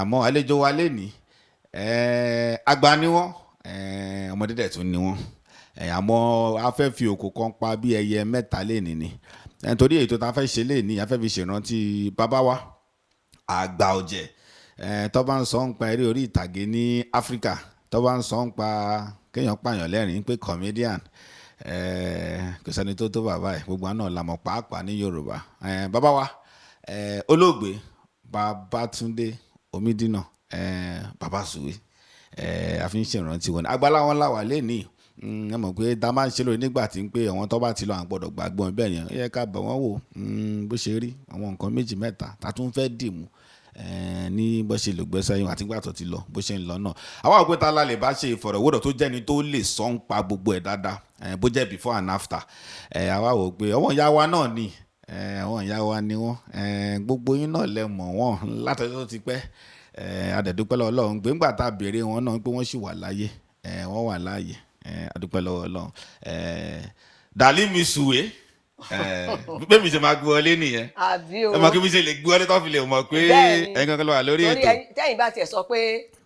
Àmọ́ àlejò wa lénìí, àgbà ni wọ́n, ọmọdé dẹ̀ tún ni wọ́n. Àmọ́ a fẹ́ fi òkò kan pa bí ẹyẹ mẹ́ta lénìí ni, torí ètò tá a fẹ́ ṣe lénìí, a fẹ́ fi ṣèrántí bàbá wa àgbà ọ̀jẹ̀, tó bá ń sọ ń pa eré orí ìtàgé ní Áfíríkà, tó bá ń sọ ń pa kéèyàn pààyàn lẹ́rìn-ín pé comedian, kò sẹ́ni tó tó bàbá ẹ̀. Gbogbo àná la mọ̀, pàápàá ní Yorùbá. Bàbá wa, olóògbé Babátúndé Omídínà, Bàbá Sùwé, a fi ń ṣèrántí wọn. Agbára wọn là wà lẹ́nìí. Ẹ mọ̀ pé tá a máa ń ṣe lórí nígbà tí ń pé àwọn tó bá ti lọ, à ń gbọ́dọ̀ gbàgbọ́n bẹ́ẹ̀ yẹn. Ó yẹ ká bẹ̀ wọ́n wò bó ṣe rí àwọn nǹkan méjì mẹ́ta tá a tún fẹ́ dì mú ní bó ṣe lè gbẹ́sẹ̀ yín àti nígbà tó ti lọ, bó ṣe ń lọ náà. Àwa ò pé ta la lè bá ṣe ìfọ̀rọ̀wérọ̀ tó jẹ́ni tó lè sọ ń pa gbogbo ẹ̀ dáadáa, bó jẹ́ before and after. Àwa wò pé ọwọ́ ìyá wa náà ni, àwọn ìyá wa ni wọ́n. Gbogbo yín náà lẹ mọ̀ wọ́n látọjọ́ tó ti pẹ́. A dẹ̀ dúpẹ́ lọ́wọ́ Ọlọ́run pé ńgbà tá a béèrè wọn náà pé wọ́n sì wà láyé, wọ́n wà láàyè. A dúpẹ́ lọ́wọ́ Ọlọ́run. Dàlí mi Sùwé, bẹ́ẹ̀ mi ṣe máa gbé wọlé nìyẹn. Àbí o? Ẹ mọ̀ kí mi ṣe lè gbé wọlé tó fi lè mọ̀ pé Bẹ́ẹ̀ni. ẹ̀yin kankan ló wà lórí Torí ètò. Tẹ́yìn bá tiẹ̀ sọ pé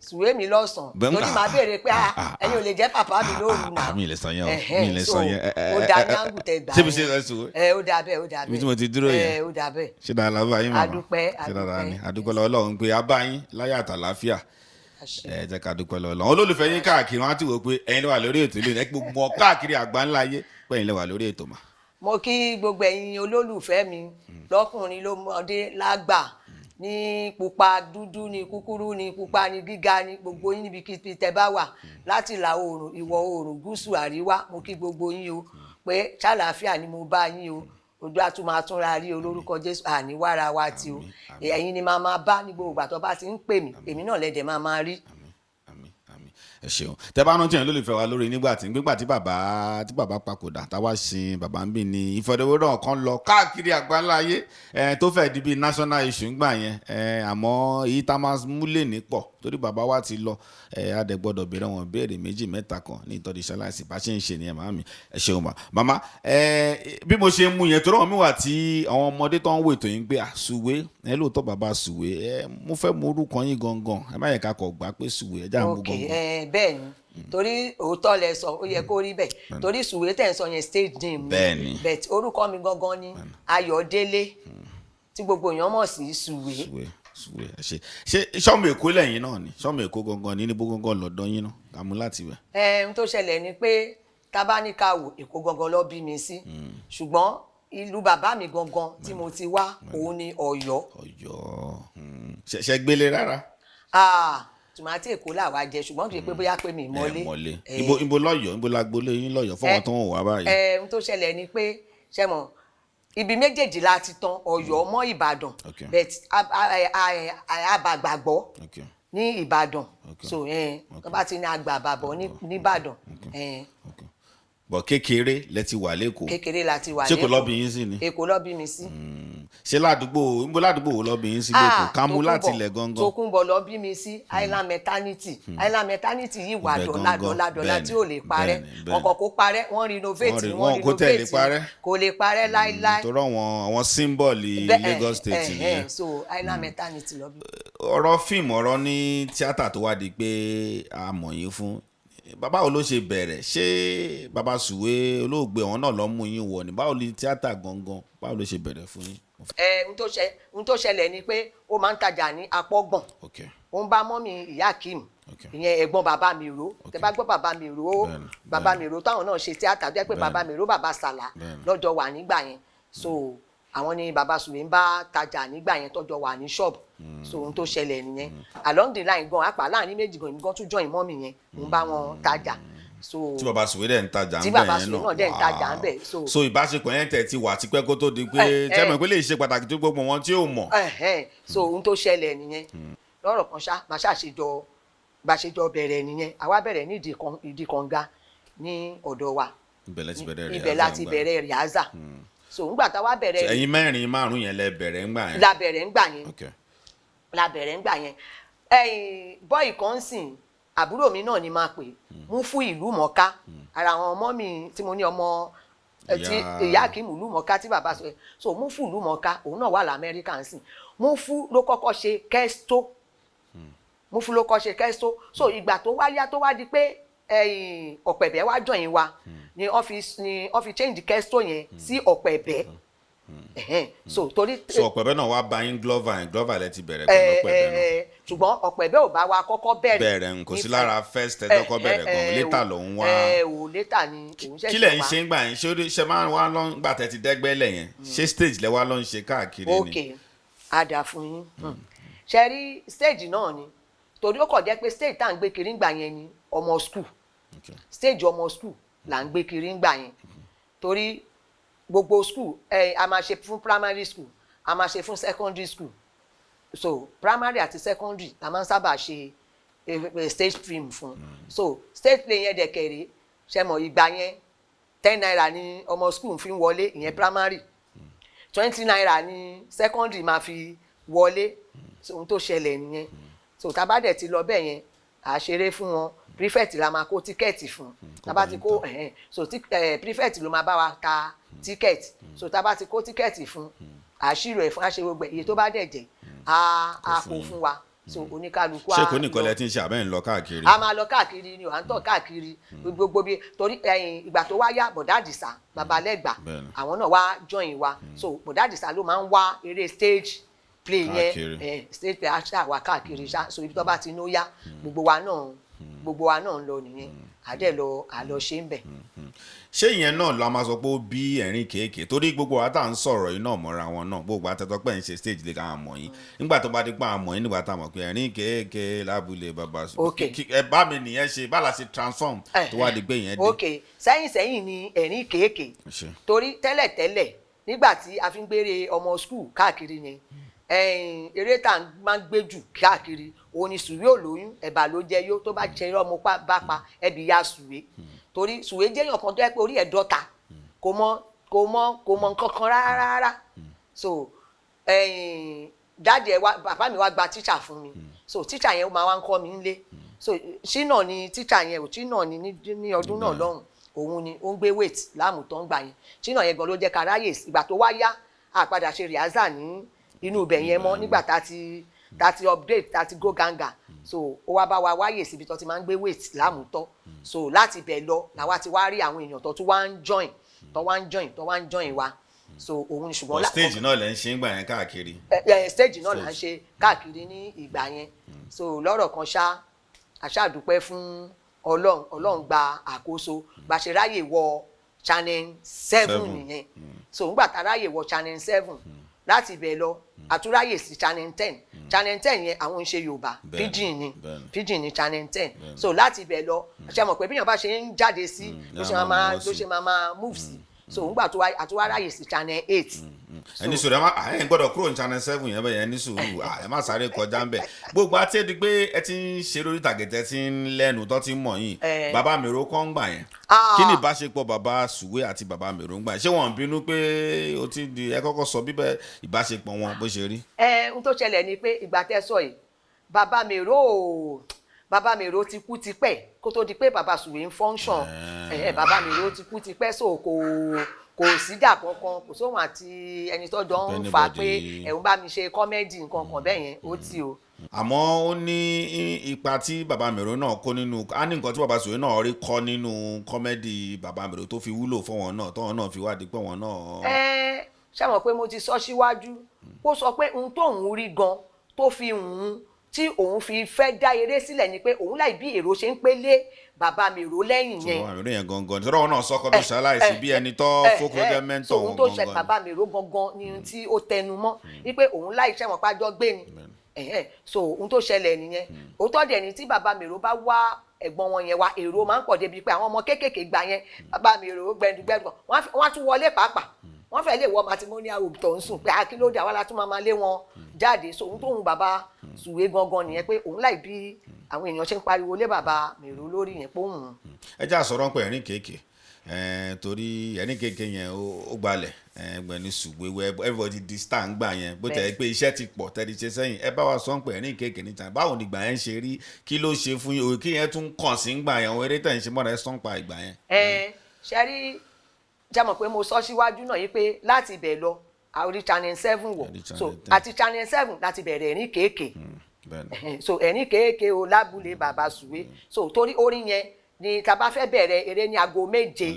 Sùwé mi lọ́sàn-án, Bẹ́ẹ̀ torí màá béèrè pé, ah, ẹ̀yin ò lè jẹ́ bàbá mi lóru náà. Mi lè sọ yẹn o, mi lè sọ yẹn. Ó dáa ní àǹgù tẹ gbà Ṣé mi ṣe yẹn. sọ Sùwé? Ẹ, ó dáa bẹ́ẹ̀, ó dáa bẹ́ẹ̀. Ibi tí mo ti dúró yẹn. Ẹ, ó dáa bẹ́ẹ̀. Ṣé dáadáa bá yín, màmá? Adúpẹ́. Ṣé dáadáa ni? Adúpẹ́. Adúpẹ́ lọ́wọ́ Ọlọ́run pé a bá yín láyọ̀ àtàlàáfíà. Àṣẹ. Ẹ jẹ́ ká dúpẹ́ lọ́wọ́ Ọlọ́run. Olólùfẹ́ yín káàkiri, wọn á ti wò pé ẹ̀yin ló wà lórí ètò lónìí. Ẹ gbogbo wọn káàkiri àgbáńlá ayé pé ẹ̀yin ló wà lórí ètò mà. Mo kí gbogbo ẹ̀yin olólùfẹ́ mi, lọ́kùnrin, lọ́mọdé, lágbà, ní pupa, dúdú, ní kúkúrú, ní pupa, ní gíga, ní gbogbo yín, níbikíbi tẹ́ bá wà, láti ìlà oòrùn, ìwọ̀ oòrùn, gúúsù, àríwá, mo kí gbogbo yín o pé ṣàlàáfíà ni mo bá yín o. Ojú àtúmọ̀ àtúnra rí o lórúkọ Jésù, àní wára wa ti o. Ẹ̀yin ni màá máa bá ní gbogbo ìgbà tó bá ti ń pè mí, èmi náà lẹ́dẹ̀ máa máa rí. Àmín, àmín, ẹ ṣeun. Tẹ bá rántí, ẹ̀yin lólùfẹ́ wa lórí nígbà tí bàbá papòdà, táwa sin bàbá ń bì ní ìfọ̀dọ̀wérọ̀ kan lọ káàkiri àgbáńlá ayé, tó fẹ́ di bíi national issue ńgbà yẹn. Àmọ́ èyí tá a máa múlẹ̀ ní pọ̀ torí bàbá wa ti lọ, a dẹ̀ gbọ́dọ̀ béèrè wọn béèrè méjì mẹ́ta kan ní ìtọ́jú ṣaláìsí. Bá ṣe ń ṣe nìyẹn. Màmí, ẹ ṣeun mà. Màmá, bí mo ṣe ń mú yẹn, torí àwọn mi wà tí àwọn ọmọdé tó ń wò ètò yìí ń gbé àsùwé ẹ, lóòótọ́ bàbá Sùwé, ẹ mo fẹ́ mú orúkọ yín gangan. Ẹ má yẹ ká kọ̀ gbà pé Sùwé, ẹ já mú gangan. Ẹ bẹ́ẹ̀ ni, torí òótọ́ lẹ sọ, ó yẹ kó rí bẹ́ẹ̀, torí Sùwé tẹ̀ ń sọ yẹn, stage name ni. But orúkọ mi gangan ni Ayọ̀délé, tí gbogbo èèyàn mọ̀ sí Sùwé. Sùwé, Sùwé, ẹ ṣe. Ṣé sọmọ Èkó lẹ́yìn náà ni? Sọmọ Èkó gangan ní níbo gangan lọ́dọ̀ yín náà kà mú láti wẹ̀? Ẹ ohun tó ṣẹlẹ̀ ni pé tá bá ní ká wò, Èkó gangan ló bí mi sí, ṣùgbọ́n ìlú bàbá mi gangan tí mo ti wá, òun ni Ọ̀yọ́. Ọ̀yọ́. Ṣe gbélé rárá? Ah, tòmátì Èkó làwa jẹ, ṣùgbọ́n kì í ṣe pé bóyá pé mi mọ́lé. Ẹ mọ́lé. Ibo lọ́yọ̀ọ́? Ibo lágbolé yín lọ́yọ̀ọ́, fọwọ́n tó ń wà báyìí? Ẹ, ohun tó ṣẹlẹ̀ ni pé, ṣe mọ̀, ibi méjèèjì la ti tán, Ọ̀yọ́ mọ́ Ìbàdàn, but abàgbàgbọ́ ní Ìbàdàn. So tó bá ti ní agbàbàbọ̀ nìbàdàn. Bọ̀ kékeré lẹ ti wà lẹ́kọ̀ọ́? Kékeré la ti wà. Ṣé kò lọ́ bí yín sí ni? Èkó ló bí mi sí. Ṣé ládùúgbò, níbo ládùúgbò wo lọ́ bí yín sí lẹ́kọ̀ọ́? Ká mú láti ilẹ̀ gangan. Tókunbọ̀ ló bí mi sí, Island Maternity. Island Maternity yìí wà Ibẹ̀ dọ́là gangan. dọ́là dọ́là tí ò lè parẹ́. Bẹ́ẹ̀ni. Wọn kò kó parẹ́, wọ́n renovate. Wọ́n Wọ́n kò tẹ̀ lè renovate. parẹ́. Kò lè parẹ́ láíláí. Torí àwọn symbol Lagos State nìyẹn. So Island Maternity ló bí. Ọ̀rọ̀ fíìmù, ọ̀rọ̀ ní tíátà tó wá di pé a mọ̀ yín fún, bàbá wo ló ṣe bẹ̀rẹ̀? Ṣé bàbá Sùwé olóògbé, àwọn náà ló mú yín wọ̀ ní? Báwo ni tíátà gangan, báwo ló ṣe bẹ̀rẹ̀ fún yín? Ẹ, ohun tó ṣẹlẹ̀ ni pé ó máa ń tajà ní Apọ́gbọ̀n. Ó ń bá mọ́mì ìyá Akeem, ìyẹn ẹ̀gbọ́n bàbá mi ró. Tẹ bá gbọ́ bàbá mi ró, bàbá mi ró táwọn náà ṣe tíátà, jẹ́ pé bàbá mi ró, bàbá Sàlá lọ́jọ́ wà nígbà yẹn. So àwọn ni bàbá Sùwé ń bá tajà nígbà yẹn, tọ́jọ́ wà ní ṣọ́ọ̀bù. So ohun tó ṣẹlẹ̀ nìyẹn. Along the line gan, apá láàrin méjì gan, èmi gan tún join mọ́mì yẹn, mo ń bá wọn tajà. So Tí bàbá Sùwé dẹ̀ ń tajà ń Tí bẹ̀ bàbá yẹn Sùwé náà dẹ̀ ń tajà ń bẹ̀, so So ìbáṣepọ̀ yẹn tẹ̀ ti wà tipẹ́ kó tó di pé tẹ́mọ̀ pé lè ṣe pàtàkì tó gbogbo wọn tí ò mọ̀. Ẹ̀hẹ́n. So ohun tó ṣẹlẹ̀ nìyẹn. Lọ́rọ̀ kan ṣá, màá ṣàṣejọ bá ṣe jọ bẹ̀rẹ̀ nìyẹn. Àwa bẹ̀rẹ̀ ní ìdí kànga ní ọ̀dọ̀ wa. Ibẹ̀ lẹ ti bẹ̀rẹ̀ Ibẹ̀ láti rìhásà. Bẹ̀rẹ̀ rìhásà. So ńgbà táwa bẹ̀rẹ̀, Ẹ̀yin mẹ́rin márùn yẹn lẹ bẹ̀rẹ̀ ńgbà yẹn? La bẹ̀rẹ̀ ńgbà yẹn. La bẹ̀rẹ̀ ńgbà yẹn. Ẹ̀yìn boy kan sìn, àbúrò mi náà ni máa pè mú fún ìlú mọ̀ọ́ká, ara àwọn ọmọ mi tí mo ní, ọmọ tí ìyá Akeem ìlú mọ̀ọ́ká tí bàbá sọ. So mú fún ìlú mọ̀ọ́ká, òun náà wà lamẹ́ríkà ń sìn. Mú fún ló kọ́kọ́ ṣe kesto. Mufu ló kọ́ ṣe kẹ́sító. So ìgbà tó wá yá, tó wá di pé ẹ̀yìn Ọ̀pẹ̀bẹ̀ wá join wa, ni wọ́n fi change kẹ́sító yẹn sí Ọ̀pẹ̀bẹ̀. Ẹ̀hẹ́n. So torí So Ọ̀pẹ̀bẹ̀ náà wá bá yín Glover yẹn, Glover lẹ ti bẹ̀rẹ̀ pẹ̀lú Ọ̀pẹ̀bẹ̀ náà? Ṣùgbọ́n Ọ̀pẹ̀bẹ̀ ò bá wa kọ́kọ́ bẹ̀rẹ̀. Bẹ̀rẹ̀ n kò sí lára first ẹ kọ́kọ́ bẹ̀rẹ̀ gan, later ló ń wá. Ẹ ò, later ni òun ṣẹ̀ṣẹ̀ wá. Kí lẹ̀ ń ṣe ń gbà yẹn? Ṣé máa ń wá lọ gbà tẹ́ ti dẹ́gbẹ́ lẹ̀ yẹn, ṣé stage lẹ wá lọ ń ṣe káàkiri ni? Ok, á dà fún yín. Ṣe rí, stage náà ni, torí ó kàn jẹ́ pé stage tá à ń gbé kiri ńgbà yẹn ni ọmọ school. Stage ọmọ school là ń gbé kiri ńgbà yẹn, torí gbogbo school ẹ, a máa ṣe fún primary school, a máa ṣe fún secondary school. So primary àti secondary la máa ń sábà ṣe stage film fún. So stage play yẹn dẹ̀kẹ̀rẹ̀, ṣe mọ̀, ìgbà yẹn ₦10 ni ọmọ school fi ń wọlé, ìyẹn primary. ₦20 ni secondary máa fi wọlé. So ohun tó ṣẹlẹ̀ nìyẹn. So tá a bá dẹ̀ ti lọ bẹ́ẹ̀ yẹn, à á ṣeré fún wọn. Prefect la máa kó ticket fún. Tá a bá ti kó ẹ̀hẹ́n, so prefect ló máa bá wa ta ticket. So tá a bá ti kó ticket fún, àṣírò ẹ̀ fún, àṣẹ gbogbo ẹ̀, iye tó bá dẹ̀ jẹ́, á kó fún wa. So oníkálukú Ṣé kò ní ìkọlẹ̀ tí ń ṣe àbẹ́ ń lọ káàkiri? A máa lọ káàkiri ni o, à ń tọ̀ káàkiri gbogbo bí, torí ẹ̀yìn ìgbà tó wá yá, Bọ̀dá Àdìsá, Bàbá Lẹ́gbà, àwọn náà wá join wa. So Bọ̀dá Àdìsá ló máa ń wá eré stage play yẹn. Káàkiri. Stage play á wà káàkiri ṣá. So ibi tó bá ti ní ó yá, gbogbo wa náà ń lọ nìyẹn. Àdẹ lọ, àlọ ṣe ń bẹ̀. Ṣé ìyẹn náà la máa sọ pé ó bí ẹ̀rín kéèké? Torí gbogbo wa tá à ń sọ̀rọ̀ yìí náà mọ́ra wọn náà, gbogbo àtẹ́tọ́ pé ń ṣe stage lè ká àmọ̀ yín nígbà tó bá di pa àmọ̀ yín, nígbà tá a mọ̀ pé ẹ̀rín kéèké lábúlé bàbá ẹ bá mi nìyẹn ṣe bá la ṣe transform tó wá di pé ìyẹn dé. Ok, sẹ́yìn sẹ́yìn ni ẹ̀rín kéèké. Ṣé. Torí tẹ́lẹ̀tẹ́lẹ̀, nígbà tí a fi ń gbére ọmọ school káàkiri yẹn, ẹ̀yìn eré tá à ń máa ń gbé jù káàkiri òun ni Sùwé Olóyún, Ẹ̀bà Ló Jẹ Yó, tó bá jẹ irọ́ mo bá pa ẹbí ya Sùwé. Torí Sùwé jẹ́yàn kan tó yẹ pé orí ẹ̀ dọ́ta, kò mọ nǹkan kan rárá rárá. So ẹ̀yìn daddy ẹ̀ wá, bàbá mi wá gba tíṣà fún mi. So tíṣà yẹn máa wá ń kọ́ mi nílé. So ṣínà ni tíṣà yẹn ò, ṣínà ni ní ọdún náà lọ́hùn, òun ni ó ń gbé weight láàmú tó ń gbà yẹn. Ṣínà yẹn gan ló jẹ́ ká ráyè. Ìgbà tó wá yá, a padà ṣe rehearsal ní inú ibẹ̀ yẹn mọ́ nígbà tá a ti update, tá a ti go ganga. So ó wá bá wa wáyè síbi tó ti máa ń gbé weight láàmútọ́. So láti ibẹ̀ lọ làwa ti wá rí àwọn èèyàn tó tún wá ń join, tó wá ń join, tó wá ń join wa. So òun ni, ṣùgbọ́n But stage náà lẹ ń ṣe ń gbà yẹn káàkiri. Ẹ, stage náà là ń ṣe káàkiri ní ìgbà yẹn. So lọ́rọ̀ kan ṣá, àṣàdúpẹ́ fún Ọlọ́run, Ọlọ́run gba àkóso. Bá ṣe ráyè wọ Channel 7 Seven. nìyẹn. So ńgbà tá ráyè wọ Channel 7, láti ibẹ̀ lọ àtúráyè sí Channel 10. Channel 10 yẹn, àwọn ń ṣe Yorùbá, pidgin ni. Pidgin ni Channel 10. So láti ibẹ̀ lọ, ṣe mọ̀ pé bí èèyàn bá ṣe ń jáde sí ló ṣe Ní a máa máa máa mọ̀ ló sí. ṣe máa máa move sí. So ńgbà tó wá àtúwá ráyè sí Channel 8. Ẹni sùúrù, ẹ má ẹ gbọ́dọ̀ kúrò ní Channel 7 yẹn bẹ́ẹ̀ yẹn. Ní sùúrù, ẹ má sáré kọjá ń bẹ̀. Gbogbo àti ẹni pé ẹ ti ń ṣe lórí tàgẹ̀tẹ̀ tí ń lẹ́nu tó ti ń mọ̀ yín, Bàbá Mèrò kọ́ ń gbà yẹn. Kí ni ìbáṣepọ̀ Bàbá Sùwé àti Bàbá Mèrò ń gbà yẹn? Ṣé wọ́n ń bínú pé ó ti di ẹ kọ́kọ́ sọ bíbẹ́ ìbáṣepọ̀ wọn bó ṣe rí? Ẹ, ohun tó ṣẹlẹ̀ ni pé ìgbà tẹ́ sọ yìí, Bàbá Mèrò ti kú tipẹ́ kó tó di pé Bàbá Sùwé ń function. Ẹ, Bàbá Mèrò ti kú tipẹ́, so kò síjà kankan, kò sóhun àti ẹni tó jọ ń fa pé Anybody. ẹ̀hún bá mi ṣe comedy nǹkan kan bẹ́ẹ̀ yẹn, ó ti o. Àmọ́ ó ní ipa tí Bàbá Mèrò náà kó nínú, á ní nǹkan tí Bàbá Sùwé náà rí kọ́ nínú comedy Bàbá Mèrò tó fi wúlò fún wọn náà, tọ́wọn náà fi wádìí pé wọn náà. Ẹ ṣe mọ̀ pé mo ti sọ síwájú, ó sọ pé ohun tóun rí gan tó fi hùn tí òun fi fẹ́ dá eré sílẹ̀ ni pé òun láì bí èrò ṣe ń pé lé Bàbá Mèrò lẹ́yìn yẹn. Bàbá Mèrò yẹn gangan sọ́dọ̀ wọn náà sọ́kọ́ tó ṣaláìsí bí ẹni tó fókó jẹ́ mentor so wọn ohun tó ṣe gangan ni. Bàbá Mèrò gangan ni ohun tí ó tẹnu mọ́ wípé òun láì ṣẹ̀wọ̀n pájọ́ gbé ni. Ẹ̀hẹ́n. So ohun tó ṣẹlẹ̀ nìyẹn. Òótọ́ dẹ̀ ni, tí Bàbá Mèrò bá wá ẹ̀gbọ́n wọn yẹn wá, èrò máa ń pọ̀ débi pé àwọn ọmọ kéékèèké gbà yẹn, Bàbá Mèrò gbẹndugbẹndu, wọ́n á tún wọlé pàápàá, wọ́n fẹ́ lè wọ matrimonial home tó ń sùn pé akílódé àwa la tún máa máa lé wọn jáde. So ohun tóun Bàbá Sùwé gangan nìyẹn, pé òun láì bí àwọn èèyàn ṣe ń pariwo lé Bàbá Mèrò lórí yẹn pé òun. Ẹ já sọ̀rọ̀ pé ẹ̀rín kéèké, torí ẹ̀rín kéèké yẹn ó gbalẹ̀ gbẹ̀ni Sùwé wẹ everybody di star ń gbà yẹn, bó tẹ̀ pé iṣẹ́ ti pọ̀ tẹ́lẹ̀ ṣe sẹ́yìn. Ẹ bá wa sọ pé ẹ̀rín kéèké níta, báwo ni ìgbà yẹn ṣe rí? Kí ló ṣe fún yín? Òye kí yẹn tún kàn sí ń gbà yẹn, àwọn eré tẹ̀ ń ṣe mọ́ra ẹ sọ́n pa ìgbà yẹn. Ẹ ṣe rí, jẹ́ mọ̀ pé mo sọ síwájú náà yìí pé láti ibẹ̀ lọ, àorí Channel 7 wọ̀. Àrí So Channel 10. àti Channel 7 láti bẹ̀rẹ̀ ẹ̀rín kéèké. So ẹ̀rín kéèké o lábúlé bàbá Sùwé. So torí orin yẹn ni tá bá fẹ́ bẹ̀rẹ̀ eré ní aago 7,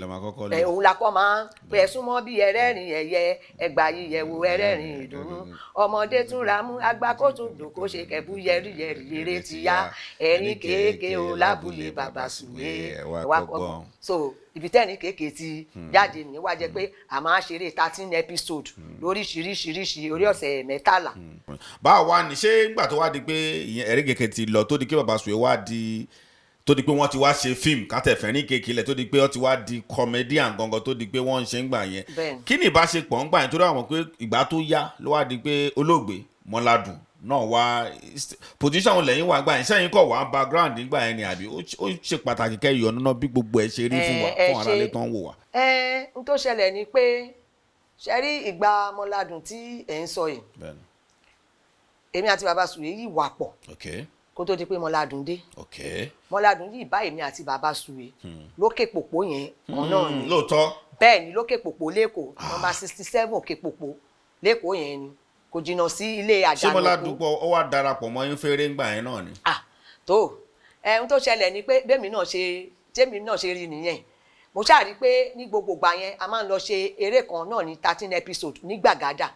òun la kọ́ máa ń pẹ́ súnmọ́ bí ẹlẹ́rìn ẹ̀yẹ ẹgbà yíyẹ̀wò ẹlẹ́rìn ìdùnnú, ọmọdé tún ra mú àgbà kó tún dùn kó ṣe kẹ̀bú yẹrí yẹrí eré ti yá, ẹ̀rín kéèké o lábúlé bàbá Sùwé ẹ̀wà kọ́gbọ́n. So ibi tẹ́rìn kéèké ti jáde ní wá jẹ́ pé a máa ṣeré 13 episode lóríṣiríṣiríṣi orí ọ̀sẹ̀ 13. Báwo wá ní ṣé nígbà tó wá di pé ẹ̀rín kéèké ti lọ tó di pé bàbá Sùwé wá di tó di pé wọ́n ti wá ṣe fíìmù kátẹ̀fẹ́ ní kékeré tó di pé wọ́n ti wá di comedian gangan tó di pé wọ́n ń ṣe ń gbà yẹn, kí ni ìbáṣepọ̀ ń gbà yẹn? Torí àwọn pé ìgbà tó yá ló wá di pé olóògbé Mọ́ládùn náà wá position lẹ́yìn wá gbà yẹn, sẹ́yìn kọ̀ wá background nígbà yẹn ni àbí ó ṣe pàtàkì kẹ́ yọ nínú bí gbogbo ẹ̀ ṣe rí fún wa fún aráalé tó ń wò wá. Ẹ n tó ṣẹlẹ̀ ni pé ṣe rí ìgbà Mọ́ládùn tí ẹ̀ ń sọ yìí, èmi àti bàbá Sùwé yìí wà pọ̀ kó tó di pé Mọ́ládùn dé. Mọ́ládùn yìí bá èmi àti bàbá Sùwé lókè pòpò yẹn kan náà ni. Lóòótọ́. Bẹ́ẹ̀ ni, lókè pòpò lẹ́kọ̀ọ́, nọ́mbà 67 òkè pòpò lẹ́kọ̀ọ́ yẹn ni, kò jìnnà sí ilé Àjànàkú. Ṣé Mọ́ládùn pọ̀ ó wá darapọ̀ mọ́ yín fẹ́rẹ́ ńgbà yẹn náà ni? Tó ohun tó ṣẹlẹ̀ ni pé bẹ́ẹ̀mi náà ṣe tèmi náà ṣe rí nìyẹn. Mo ṣáà rí pé ní gbogbo ìgbà yẹn a máa ń lọ ṣe eré kan náà ní 13 episode ní Gbàgádà.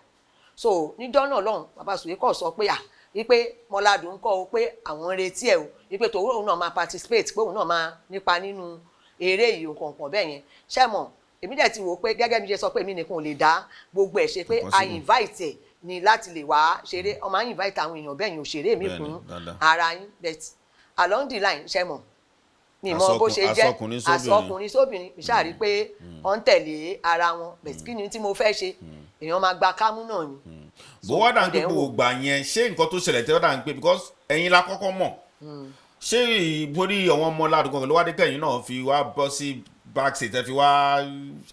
So níjọ́ náà lọ́hùn bàbá Sùwé kọ̀ sọ pé wípé Mọ́ládùn ń kọ́ o, pé àwọn ń retí ẹ̀ o, wípé tòun òun náà máa participate, pé òun náà máa nípa nínú eré yìí nǹkan kan bẹ́ẹ̀ yẹn. Ṣé mọ̀, èmi dẹ̀ ti wò ó pé gẹ́gẹ́ bí ṣe sọ pé èmi nìkan ò lè dá gbogbo ẹ̀ ṣe, pé a invite ẹ̀ ni láti lè wá ṣeré. Ọmọ á invite àwọn èèyàn bẹ́ẹ̀ yẹn, òṣèré mi kún ara yín, but along the line, ṣé mọ̀, mi mọ bó ṣe jẹ́, àsọkùnrin sóbìnrin, mi ṣáà rí pé wọ́n ń tẹ̀lé ara wọn. But kí ni tí mo fẹ́ ṣe, èèyàn máa gba kámú náà ni. Bó wá dà ń pé gbogbo ìgbà yẹn, ṣé nǹkan tó ṣẹlẹ̀ tẹ́ wá dà ń pé because ẹ̀yin la kọ́kọ́ mọ̀, ṣé ìborí àwọn ọmọ ládùúgbò ló wá dé kẹ́yìn náà fi wá bọ́ sí backstage tẹ́ fi wá,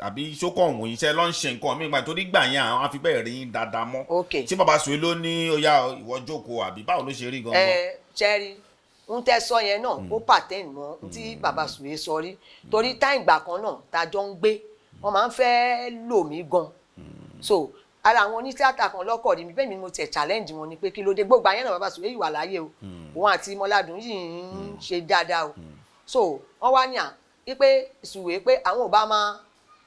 àbí ṣókọ̀ òun iṣẹ́ ló ń ṣe nǹkan mi gbà torí gbà yẹn àwọn afi bẹ́ẹ̀ rí dáadáa mọ́? Ṣé bàbá Sùwé ló ní ó yá ìwọ jókòó, àbí báwo ló ṣe rí gangan? Ẹ ṣẹ́rí ń tẹ́ sọ yẹn náà, ó pàtẹ́ǹ mọ́ n tí bàbá Sùwé sọ rí, torí táì gbà kan náà tá a jọ ń gbé, wọ́n máa ń fẹ́ lò mí gan. So ara àwọn onítíátà kan lọ́kọ̀ rí mi bẹ́ẹ̀ mi, mo tẹ̀ challenge wọn ni pé kí ló dé. Gbogbo àyẹ̀nà bàbá Sùwé yìí wà láyé o, òun àti Mọ́ládùn yìí ń ṣe dáadáa o. So wọ́n wá ní à wípé Sùwé pé àwọn ò bá máa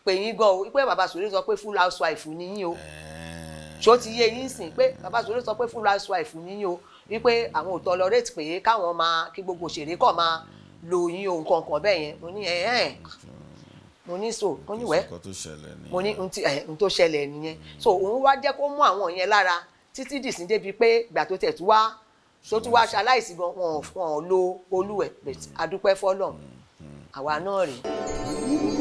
pè yín gan o, wípé bàbá Sùwé sọ pé full housewife ni yín o. Ṣó ti yé yín sìn pé bàbá Sùwé sọ pé full housewife ni yín o, wípé àwọn ò tolerate pé káwọn máa kí gbogbo òṣèré kọ̀ máa lo yín o, nǹkan kan bẹ́ẹ̀ yẹn. Mo ní ẹ̀ẹ́n, mo ní so mo ní wẹ́, mo ní n tó ṣẹlẹ̀ nìyẹn. So òun wá jẹ́ kó mú àwọn yẹn lára títí dìsín débi pé ìgbà tó tẹ̀ tún wá tó tún wá ṣaláìsí gan, wọn ò lo olúwẹ̀. Adúpẹ́ fọlọ́run, àwa náà rèé.